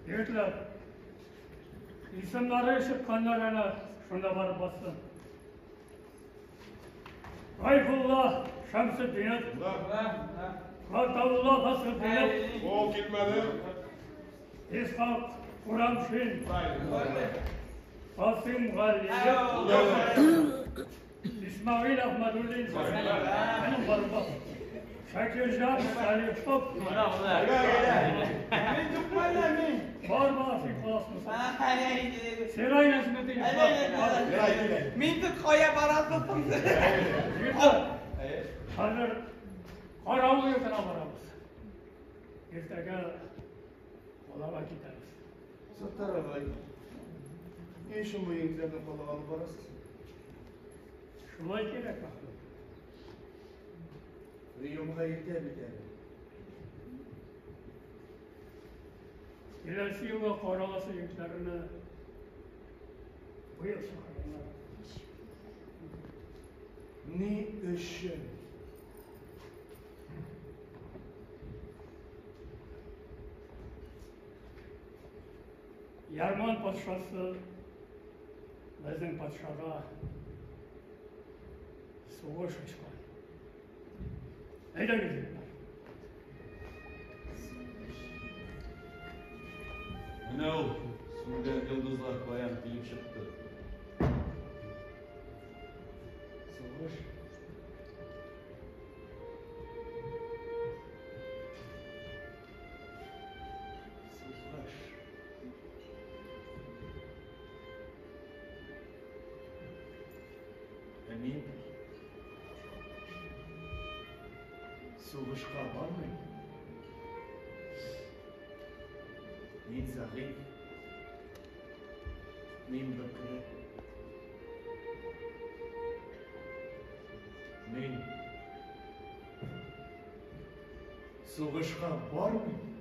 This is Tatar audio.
Егетләр, исемнәре чыкканнар әнә шунда барып бассын. Гайфулла Шәмсетдинов. Гатаулла Фасхетдинов. Ул килмәде. Исхак Курамшин. Касыйм Галиев. Исмәгыйль Әхмәдуллин. Әнә барып бас. Шакирҗан Салихов. Мин юкмын мин. Бар бар, син каласың. Сирай Нәҗметдинов. Мин тут кая барасың? Егетләр, хәзер каравыл йортына барабыз. Иртәгә калага китәбез. Саттар агай, ни өчен бу егетләрне калага алып барасыз? Шулай кирәк, Мәхмүт. Приемга иртә бит әле. Киләсе елга караласы егетләрне быел чакырганнар. Ни өчен? Ярман патшасы безнең патшага сугыш ачкан. Әйдәгез, егетләр. Менә ул сүнгән йолдызлар каян килеп чыкты. Сугыш. Сугыш. Ә мин сугышка бармыйм. Мин зәгыйфь. Мин бөкре. Мин сугышка бармыйм.